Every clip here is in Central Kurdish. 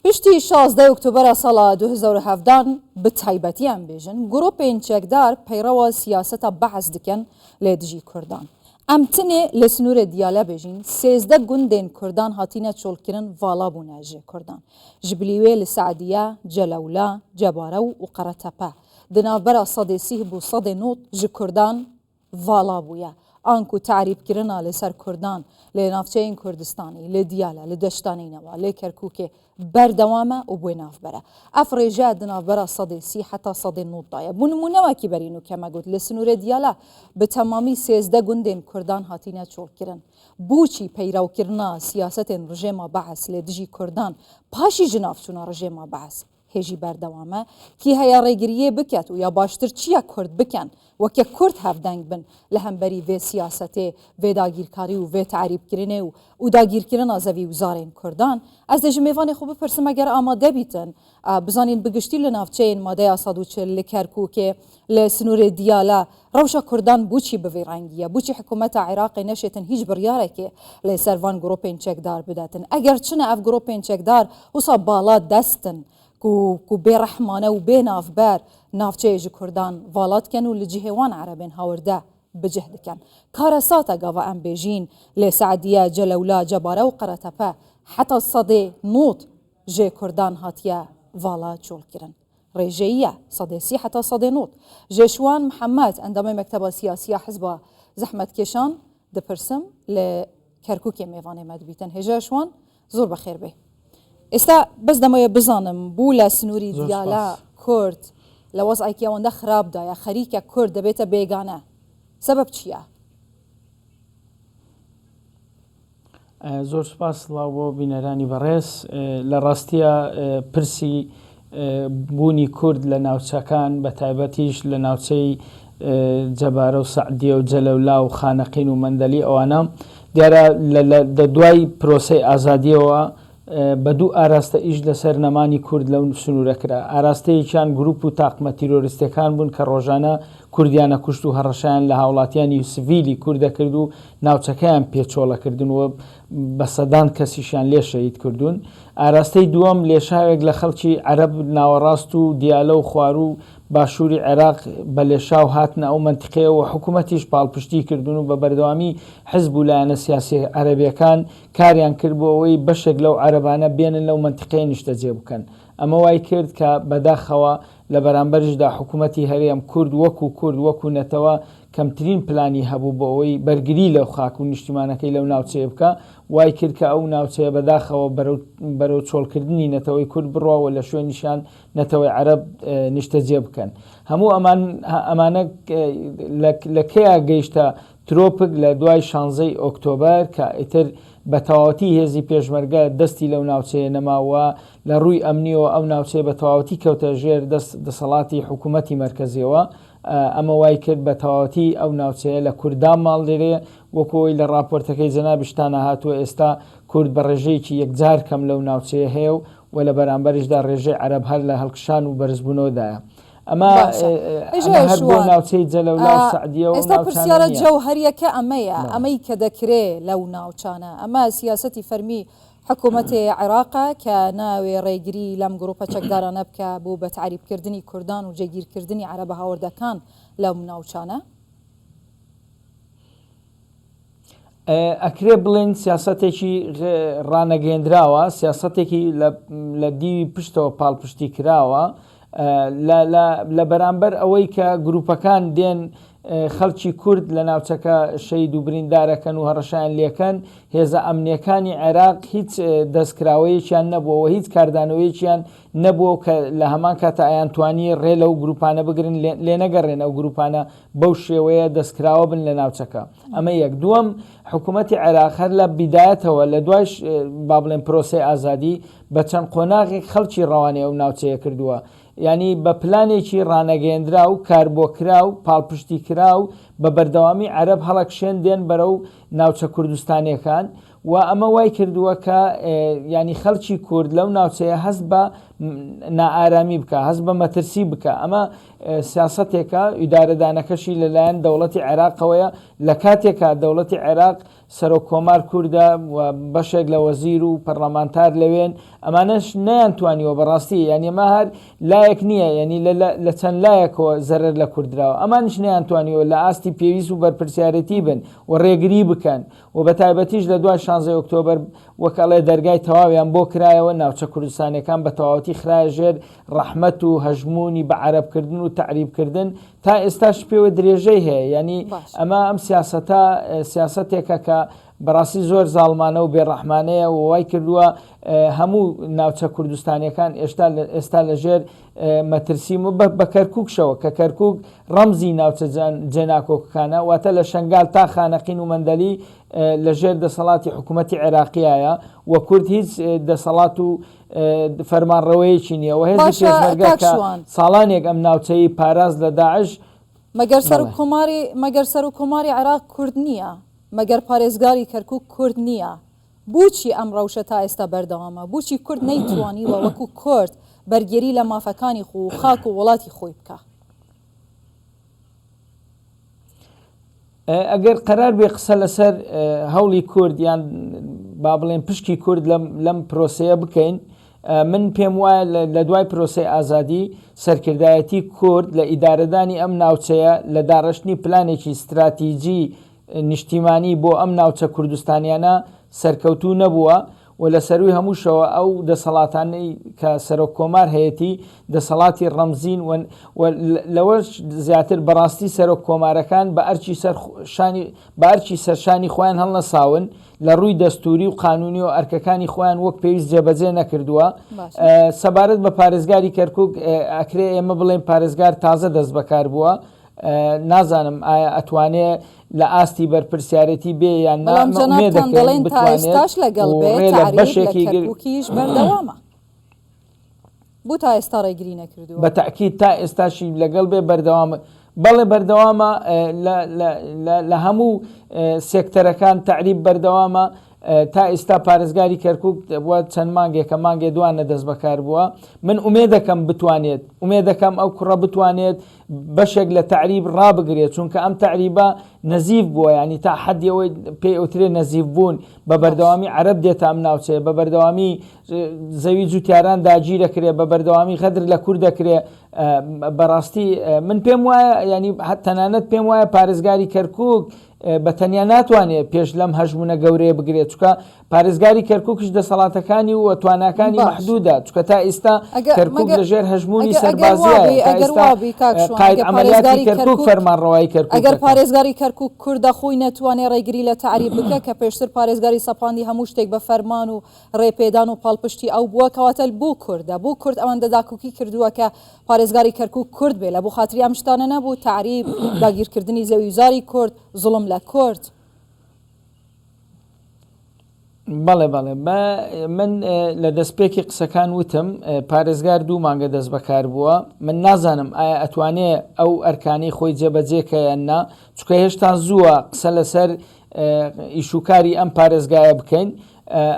پشتی 16 ئۆکتۆبەرا ساڵا 2017 bi taybetî em bêjin grûpên çekdar peyrewa siyaseta Be'es dikin lê dijî Kurdan. Em tenê li sinûrê Diyale bêjîn 13 gundên Kurdan hatine çolkirin vala bûne ji Kurdan. Ji bilî wê li Se'diye, Celewla, Cebare û Qeretepe di navbera sedê sîh bû sedê not ji Kurdan vala bûye. Anku te'rîbkirina li ser Kurdan li navçeyên Kurdistanî, li Diyale, li Deşta Neynewa, li Kerkûkê berdewam e û bi wê navber e. Ev rêje di navbera sedê sî heta sedê not de ye. Bo nimûne wekî berî nû ke me got li sinûrê Diyale bi temamî 13 gundên Kurdan hatine çolkirin. Boçî peyrewkirina siyasetên rijêma Be'es li dijî Kurdan paşî ji navçûna rijêma Be'es hê jî berdewam e. Kî heye rêgiriyê biket û ya baştir çi ye Kurd biken, weke Kurd hevdeng bin li hemberî vê siyasetê, vê dagîrkarî û vê te'rîbkirinê û û dagîrkirina zevî û zarên Kurdan. Ez dê ji mêvanê xwe bipirsim eger amade bîtin bizanîn bi giştî li navçeyên madeya 140, li Kerkûkê, li sinûrê Diyale rewşa Kurdan boçî bi vî rengî ye? Boçî hikûmeta Iraqê neşêtin hîç biryarekê li ser van grûpên çekdar bidetin? Eger çi ne ev grûpên çekdar wisa bala dest in ku ku bê rehmane û bê navber navçeyê ji Kurdan vala dikin û li cihê wan erebên hawirde bi cih dikin. Karesat e gava em bêjîn lê Se'diye, Celewla, Cebare û Qeretepe heta sedê not ji Kurdan hatiye vala çolkirin. Rêjeyî ye sedê sî heta sedê not. Ji Şiwan Mihemed endamê Mekteba Siyasî ya Hizba Zehmetkêşan dipirsim li Kerkûkê mêvanê me dibîtin. Hêja Şiwan zor bexêr bê. Êsta bes demoye bizanim bû le sinûrî Zor Diyala spas. Kurd le wez'ekî ewende xirab da ye xerîke Kurd debête bêgane. Sebeb çi ye? زۆر سوپاس سڵاو بۆ بینەرانی بەڕێز لە ڕاستیە پرسی بوونی کورد لە ناوچەکان بە تایبەتیش لە ناوچەی جەبارە و سەعدیە و جەلەولا و خانەقین و مەندەلی ئەوانە دیارە لە دوای پرۆسەی ئازادیەوە بە دوو ئاراستە ئیش لەسەر نەمانی کورد لەو سنوورە کرا، ئاراستەیەکیان گروپ و تاقمە تیرۆریستیەکان بوون کە ڕۆژانە کوردیان ئەکوشت و هەڕەشەیان لە هاوڵاتیانی سڤیلی کورد ئەکرد و ناوچەکەیان پێ چۆڵەکردن و بە سەدان کەسیشیان لێ شەهید کردوون. ئاراستەی دووەم لێشاوێک لە خەڵکی عەرەب ناوەڕاست و دیالە و خواروو باشووری عێراق بە لێشاو هاتنە ئەو مەنتیقەیە و حکوومەتیش پاڵپشتی کردوون و بە بەردەوامی حزب و لایەنە سیاسیە عەرەبیەکان کاریان کرد بۆ ئەوەی بەشێک لەو عەرەبانە بێنن لەو مەنتیقەیە نیشتەجێ بکەن. ئەمە وای کرد کە بەداخەوە لە بەرامبەریشدا حکوومەتی هەرێم کورد وەکوو کورد وەکوو نەتەوە کەمترین پلانی هەبوو بۆ ئەوەی بەرگری لەو خاک و نیشتیمانەکەی لەو ناوچەیە بکا وای کرد کە ئەو ناوچەیە بەداخەوە بەرەو بەرەو چۆڵکردنی نەتەوەی کورد بڕوا و لە شوێنیشیان نەتەوەی عەرەب نیشتەجێ بکەن. هەموو ئەمان ئەمانە لە کەیا گەیشتە ترۆپک لە دوای شانزەی ئۆکتۆبەر کە ئیتر بە تەواوەتی هێزی پێشمەرگە دەستی لەو ناوچەیە نەما و لە ڕووی ئەمنیەوە ئەو ناوچەیە بە تەواوەتی کەوتە ژێر دەست دەسەڵاتی حکوومەتی مەرکەزیەوە ئەمە وای کرد بە تەواوەتی ئەو ناوچەیە لە کورد داماڵدرێ وەکو ئەوەی لە ڕاپۆرتەکەی جەنابیشتانا هاتووە ئێستا کورد بە ڕێژەیەکی یەکجار کەم لەو ناوچەیە هەیە و و لە بەرامبەریشدا ڕێژەی عەرەب هەر لە هەڵکشان و بەرزبوونەوەدایە. ئەمە باشە ئەمە هەر بۆ شوان ناوچەی جەلەولا و سەعدیە و ئەو ئێستا ناوچانە پرسیارە نییە. جەوهەریەکە ئەمەیە بەڵێ. ئەمەی کە دەکرێ لەو ناوچانە ئەمە سیاسەتی فەرمی حکوومەتی عێراقە کە ناوێ ڕێگری لەم گروپە چەکدارانە بکە بۆ بە تەعریبکردنی کوردان و جێگیرکردنی عەرەبە هاوردەکان لەم ناوچانە؟ ئەکرێ بڵێین سیاسەتێکی ڕانەگەیەندراوە، سیاسەتێکی لە دیوی پشتەوە پاڵپشتی کراوە لە بەرامبەر ئەوەی کە گروپەکان دێن خەڵکی کورد لە ناوچەکە شەید و بریندارەکەن و هەڕەشیان لێکەن هێزە ئەمنیەکانی عێراق هیچ دەستکراوەیەکیان نەبووە و هیچ کاردانەوەیەکیان نەبووە کە لە هەمان کاتە ئەیان توانی ڕێ لەو گروپانە بگرن لێنەگەڕێن ئەو گروپانە بەو شێوەیە دەستکراوە بن لە ناوچەکە ئەمە یەک دووەم حکوومەتی عێراق هەر لە بیدایەتەوە لە دوای با بڵێن پرۆسەی ئازادی بە چەند قۆناغێک خەڵکی ڕەوانەی ئەو ناوچەیە کردووە ینی بە پلانێکی ڕانەگەیەندرا و کاربۆکرا و پاڵپشتی کرا و بە بەردەوامی عەرەب هەڵەکشێن دێن بەرەو ناوچە کوردستانیەکان و ئەمە وای کردووە کە یانی خەڵکی کورد لەو ناوچەیە هەست بە نائارامی بکە هەست بە مەترسی بکە ئەمە سیاسەتێکە ئیدارەدانەکەشی لەلایەن دەوڵەتی عێراقەوەیە لە کاتێکا دەوڵەتی عێراق سەرۆک کۆمار کوردە و بەشێک لە وەزیر و پەرلەمانتار لەوێن، ئەمانەش نەیانتوانیوە بەڕاستی، یانی ئەمە هەر لایەک نییە، یانی لە چەند لایەکەوە زەرەر لە کورد دراوە، ئەمانیش نەیانتوانیوە لە ئاستی پێویست و بەرپرسیارێتی بن و ڕێگری بکەن و بە تایبەتیش لە دوای شانزەی ئۆکتۆبەر وەک ئەڵێ دەرگای تەواویان بۆ کرایەوە، ناوچە کوردستانیەکان بە تەواوەتی خرایە ژێر ڕەحمەت و هەژموونی بە عەرەبکردن و تەعریبکردن، تا ئێستاش پێوە درێژەی هەیە، یانی ئەمە ئەم سیاسەتە سیاسەتێکە کە بەڕاستی زۆر زاڵمانە و بێڕەحمانەیە و وای کردووە هەموو ناوچە کوردستانیەکان ئێشتا ئێستا لەژێر مەترسی و بە کەرکوکشەوە کە کەرکوک ڕەمزی ناوچە جێناکۆکەکانە، واتە لە شەنگال تا خانەقین و مەندەلی لەژێر دەسەڵاتی حکوومەتی عێراقیایە و کورد هیچ دەسەڵات و فەرمانڕەوەیەکی نییە و هێزی باشە پێشمەرگە کاک کە شوان. ساڵانێک ئەم ناوچەی پاراست لە داعش مەگەر بەڵێ. سەرۆک کۆماری مەگەر سەرۆک کۆماری عێراق کورد نییە؟ مەگەر پارێزگاری کەرکوک کورد نییە؟ بوچی ئەم ڕەوشە تا ئێستا بەردەوامە؟ بوچی کورد نەیتوانیوە وەکو کورد بەرگێری لە مافەکانی خو و خاک و وڵاتی خۆی بکا؟ ئەگەر قەرار بێ قسە لەسەر هەوڵی کورد یان با بڵێن پشکی کورد لەم پرۆسەیە بکەین، من پێم وایە لە دوای پرۆسەی ئازادی سەرکردایەتی کورد لە ئیدارەدانی ئەم ناوچەیە لە داڕشتنی پلانێکی ستراتیجی نیشتیمانی بۆ ئەم ناوچە کوردستانیانە سەرکەوتوو نەبووە و لە سەرووی هەمووشەوە ئەو دەسەڵاتانەی کە سەرۆک کۆمار هەیەتی دەسەڵاتی ڕەمزین و و لەوەش زیاتر بەڕاستی سەرۆک کۆمارەکان بە ئەرکی سەر شانی بە ئەرکی سەرشانی خۆیان هەڵنەساون لە ڕووی دەستووری و قانونیەوە ئەرکەکانی خۆیان وەک پێویست جێبەجێ نەکردووە. سەبارەت بە پارێزگاری کەرکوک ئەکرێ ئێمە بڵێین پارێزگار تازە دەست بەکار بووە نازانم ئایا ئەتوانێ لە ئاستی بەرپرسیارێتی بێ یان نا، بەڵام ئەمە ئومێد جەنابتان دەکەین دەڵێن تا بتوانێت ئێستاش لەگەڵ و بێ ڕێ لە تەعریب لە بەشێکی گر کەرکوکیش بەردەوامە. بۆ تا ئێستا ڕێگری نەکردووە؟ بە تەئکید تا ئێستاشی لەگەڵ بێ بەردەوامە. بەڵێ بەردەوامە لە لە لە لە هەموو سێکتەرەکان تەعریب بەردەوامە. تا ئیستا پارێزگاری کەرکوک وە چەند مانگێکە مانگێ دوانە دەست بەکار بووە من ئومێدەکەم بتوانێت ئومێدەکەم ئەو کوڕە بتوانێت بەشێک لە تەعریب ڕابگرێت چونکە ئەم تەعریبە نەزیف بووە ینی تا حەدی ئەوەی پێی ئەوترێ نەزیف بوون بە بەردەوامی عەرەب دێتە ئەم ناوچەیە بە بەردەوامی زەوی جوتیاران داگیرەکرێ بە بەردەوامی غەدر لە کورد دەکرێ بەڕاستی من پێم وایە ینی تەنانەت پێم وایە پارێزگاری کەرکک بە تەنیا ناتوانێت پێش لەم هەژموونە گەورەیە بگرێت، چونکە پارێزگاری کەرکوکیش دەسەڵاتەکانی و تواناکانی مەحدودە، چونکە تا ئیستا کەرکوک لە ژێر هەژموونی سەربازیایە، تا ئیستا قاید عەمەلیاتی کەرکوک فەرمانڕەوایی کەرکوک ئەگەر دەکات. پارێزگاری کەرکوک کوردە خۆی نەتوانێ ڕێگری لە تەعریب بکە کە پێشتر پارێزگاری سەپاندی هەموو شتێک بە فەرمان و ڕێپێدان و پاڵپشتی ئەو بووە کەواتە بۆ کوردە بۆ کورد ئەوەندە داکۆکی کردووە کە پارێزگاری کەرکوک کورد بێ لە بۆ خاتری ئەم شتانە نەبوو، تەعریب، داگیرکردنی زەویوزاری کورد، زوڵم لە کورد. بەڵێ بەڵێ بە من لە دەستپێکی قسەکان وتم پارێزگار دوو مانگە دەست بەکار بووە من نازانم ئایا ئەتوانێ ئەو ئەرکانەی خۆی جێبەجێ کە یان نا چونکە هێشتا زووە قسە لەسەر ئیشوکاری ئەم پارێزگایە بکەین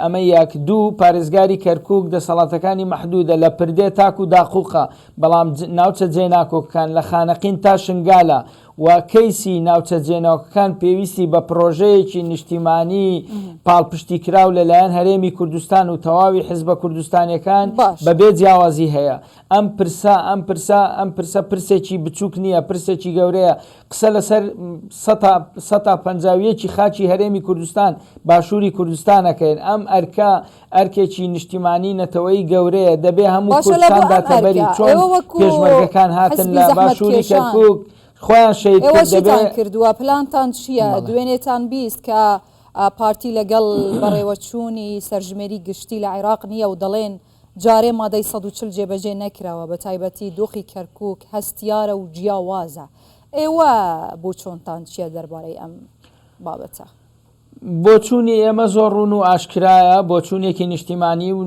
ئەمە یەک، دوو، پارێزگاری کەرکوک دەسەڵاتەکانی مەحدودە لە پردێ تاکو داقوقە، بەڵام ناوچە جێناکۆکەکان لە خانەقین تا شنگالە و کەیسی ناوچە جێناکۆکەکان پێویستی بە پڕۆژەیەکی نیشتیمانی پاڵپشتیکراو لەلایەن هەرێمی کوردستان و تەواوی حزبە کوردستانیەکان بەبێ جیاوازی هەیە. ئەم پرسە ئەم پرسە ئەم پرسە پرسێکی بچوک نیە، پرسێکی گەورەیە، قسە لەسەر سەتا سەتا پەنجاویەکی خاکی هەرێمی کوردستان، باشووری کوردستان ئەکەین. ئەم ئەرکە ئەرکێکی نیشتیمانی نەتەوەیی گەورەیە، دەبێ هەموو باشە کورد لە بۆ شان ئەم داتە بەری، ئەرکە چۆن ئێوە وەکوو پێشمەرگەکان هاتن حزبی لە باشووری زەحمەتکێشان کەرکووک خۆیان شەهید ئێوە کرد، دەبێ چیتان کردووە؟ پلانتان چییە؟ بەڵێ. دوێنێتان 20 کە پارتی لەگەڵ بەڕێوەچوونی سەرژمێری گشتی لە عێراق نییە و دەڵێن جارێ مادەی 140 جێبەجێ نەکراوە، بەتایبەتی دۆخی کەرکووک هەستیارە و جیاوازە. ئێوە بۆچۆنتان چیە دەربارەی ئەم بابەتە؟ بۆچوونی ئێمە زۆر ڕوون و ئاشکرایە، بۆچوونێکی نیشتیمانی و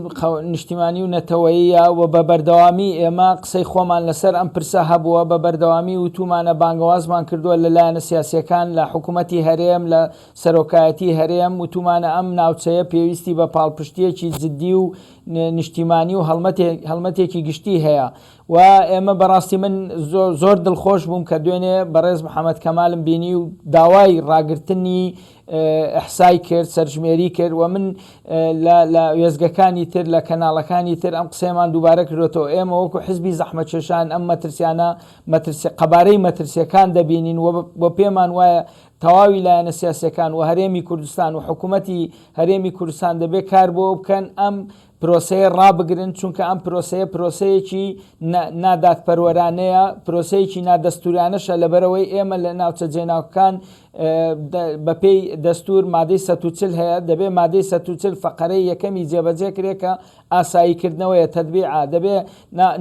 نیشتیمانی و نەتەوەییە و بە بەردەوامی ئێمە قسەی خۆمان لەسەر ئەم پرسە هەبووە، بە بەردەوامی وتوومانە بانگەوازمان کردووە لە لایەنە سیاسییەکان، لە حکوومەتی هەرێم، لە سەرۆکایەتی هەرێم، وتوومانە ئەم ناوچەیە پێویستی بە پاڵپشتییەکی جددی و نیشتیمانی و هەڵمەتێکی گشتی هەیە و ئێمە بەڕاستی من زۆر دڵخۆش بووم کە دوێنێ بەڕێز محەممەد کەمالم بینی و داوای ڕاگرتنی ئیحسای کرد، سەرژمێری کرد و من لە وێستگەکانی تر، لە کەناڵەکانی تر ئەم قسەیەمان دووبارە کردۆتەوە. ئێمە وەکو حزبی زەحمەتکێشان ئەم مەترسیانە، مەترسی، قەبارەی مەترسییەکان دەبینین و پێمان وایە تەواوی لایەنە سیاسییەکان و هەرێمی کوردستان و حکوومەتی هەرێمی کوردستان دەبێ کار بۆ بکەن ئەم پرۆسەیە ڕابگرن، چونکە ئەم پرۆسەیە پرۆسەیەکی نادادپەروەرانەیە، پرۆسەیەکی نادەستوورانەشە، لەبەرئەوەی ئێمە لە ناوچە جێناوکەکان بەپێی دەستوور مادەی 140 هەیە، دەبێ مادەی 140 فەقەرەی یەکەمی جێبەجێ کرێ کە ئاساییکردنەوەیە، تەتبیعە، دەبێ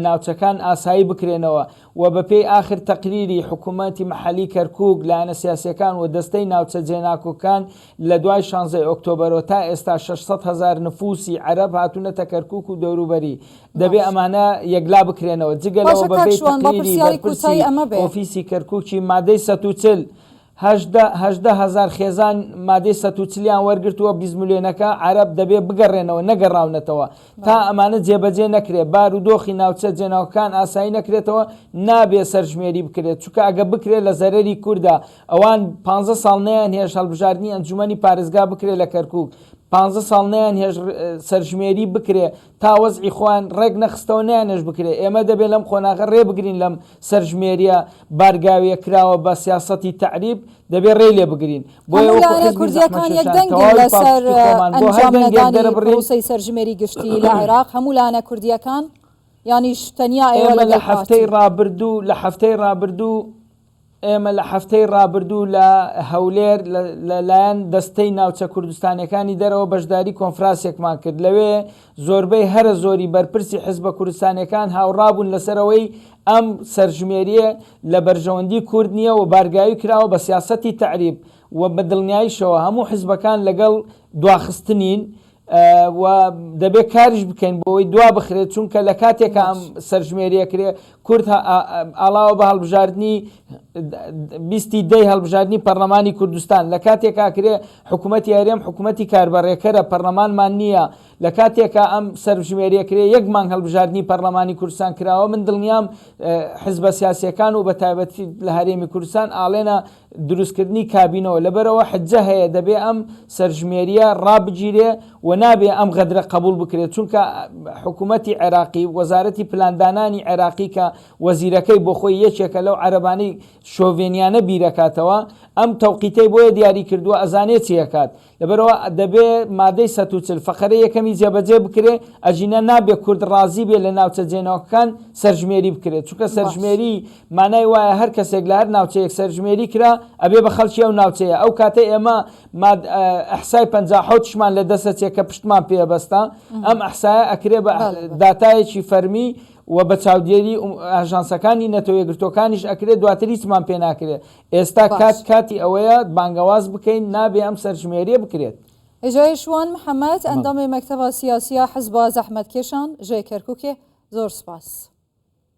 ناوچەکان ئاسایی بکرێنەوە و بەپێی ئاخر تەقریری حکوومەتی مەحەلی کەرکووک، لایەنە سیاسییەکان و دەستەی ناوچە جێناکۆکان لە دوای شانزەی ئۆکتۆبەرەوە تا ئێستا 600 هەزار نفوسی عەرەب هاتوونەتە کەرکووک و دەوروبەری، دەبێ باش. ئەمانە یەکلا بکرێنەوە. جگە لەوە باشە کاک بەپێی شوان با تەقریری پرسیاری بەرپرسی کوتایی ئەمە بێ. ئۆفیسی کەرکووکی مادەی 140، 18 هەزار خێزان مادەی 140 یان وەرگرتووە، 20 ملیۆنەکە عەرەب دەبێ بگەڕێنەوە، نەگەڕاونەتەوە. تا بەڵێ. ئەمانە جێبەجێ نەکرێ، بارودۆخی ناوچە جێناوکەکان ئاسایی نەکرێتەوە، نابێ سەرژمێری بکرێت، چونکە ئەگە بکرێت لە زەرەری کوردە. ئەوان پانزە ساڵ نەیانهێشت هەڵبژاردنی ئەنجومەنی پارێزگا بکرێت لە کەرکوک، پانزە ساڵ نەیانهێشت سەرژمێری بکرێ، تا وەزعی خۆیان ڕێک نەخستەوە نەیانهێشت بکرێ. ئێمە دەبێ لەم قۆناغە ڕێ بگرین لەم سەرژمێرییە بارگاوییە کراوە بە سیاسەتی تەعریب، دەبێ ڕێی لێ بگرین. بۆیە هەموو وەکو لایەنە حیزبی کوردییەکان زەحمەتکێشان یەکدەنگن تەواوی لەسەر پاڵپشتی خۆمان بۆ هەر ئەنجام دەنگێک نەدانی دەربڕین. پرۆسەی سەرژمێری گشتی لە عێراق، هەموو لایەنە کوردییەکان یانیش تەنیا ئێوە ئێمە لە لەگەڵ هەفتەی پارتی؟ ڕابردوو لە هەفتەی ڕابردوو ئێمە لە هەفتەی ڕابردوو لە هەولێر لە لایەن دەستەی ناوچە کوردستانیەکانی دەرەوە بەشداری کۆنفراسێکمان کرد، لەوێ زۆربەی هەرە زۆری بەرپرسی حزبە کوردستانیەکان هاوڕابوون لەسەر ئەوەی ئەم سەرژمێریە لە بەرژەوەندی کورد نیە و بارگاوی کراوە بە سیاسەتی تەعریب و بە دڵنیاییشەوە هەموو حزبەکان لەگەڵ دواخستنین و دەبێت کاریش بکەین بۆ ئەوەی دوا بخرێت چونکە لە کاتێکا ئەم سەرژمێریە کرێ کورد ئاڵاوە بە هەڵبژاردنی بیستی دەی هەڵبژاردنی پەرلەمانی کوردستان لە کاتێکا کرێ حکوومەتی هەرێم حکوومەتی کاربەڕێکەرە پەرلەمانمان نییە لە کاتێکا ئەم سەرژمێریە کرێ یەک مانگ هەڵبژاردنی پەرلەمانی کوردستان کراوە من دڵنیام حزبە سیاسیەکان و بە تایبەتی لە هەرێمی کوردستان ئاڵێنە دروستکردنی کابینەوە، لەبەرئەوە حجە هەیە دەبێ ئەم سەرژمێریە ڕابگیرێ و نابێ ئەم غەدرە قەبوڵ بکرێت، چونکە حکومەتی عێراقی وەزارەتی پلاندانانی عێراقی کە وەزیرەکەی بۆخۆی یەکێکە لەو عەرەبانەی شۆڤێنیانە بیرەکاتەوە ئەم تەوقیتەی بۆیە دیاری کردووە ئەزانێ چی ئەکات. لەبەرئەوە دەبێ مادەی 140 فەقەرەی یەکەمی جێبەجێ بکرێ، ئەگینا نابێ کورد ڕازی بێ لە ناوچە جێناوکەکان سەرژمێری بکرێت، چونکە باش. سەرژمێری مانای وایە هەر کەسێک لە هەر ناوچەیەک سەرژمێری کرا ئەبێ بە خەڵکی ئەو ناوچەیە، ئەو کاتەی ئێمە ماد ئەحسای 57 شمان لە دەست ئەچێ کە پشتمان پێ بەستە، ئەم ئەحسایە ئەکرێ بە بەڵێ بەڵێ. داتایەکی فەرمی و بە چاودێری ئاژانسەکانی نەتەوە یەکگرتووەکانیش ئەکرێ، دواتر هیچمان پێ ناکرێ. ئێستا کات باش. کاتی ئەوەیە بانگەواز بکەین نابێ ئەم سەرژمێریە بکرێت. هێژای شوان محەمەد بەڵێ. ئەندامی مەکتەبا سیاسییا حزبا زەحمەتکێشان ژێ کەرکوکێ زۆر سپاس.